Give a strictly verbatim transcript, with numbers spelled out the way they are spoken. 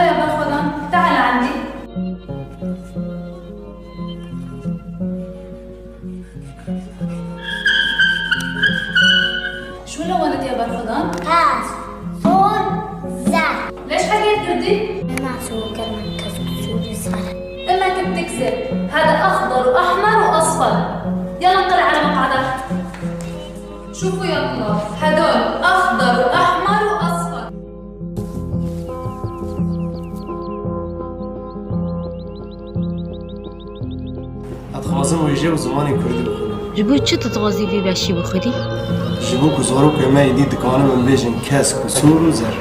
يا برخدان، تعال عندي. شو لونك يا برخدان؟ كاس، صور، زرق. ليش حكيت كردي؟ ما سوى كلمة كاس، صور، زرق. إنك بتكذب. هذا أخضر وأحمر وأصفر. يلا نقلع على مقعدك. شوفوا يا الله، هدول أخضر وأحمر وأصفر. Ez dixwazim wêje û zimanê kurdî bixwînim. Ji bo çi tu dixwazî vê beşî bixwînî? Ji bo ku zarokê me êdî dikanin min bêjin kesk û sor û zer.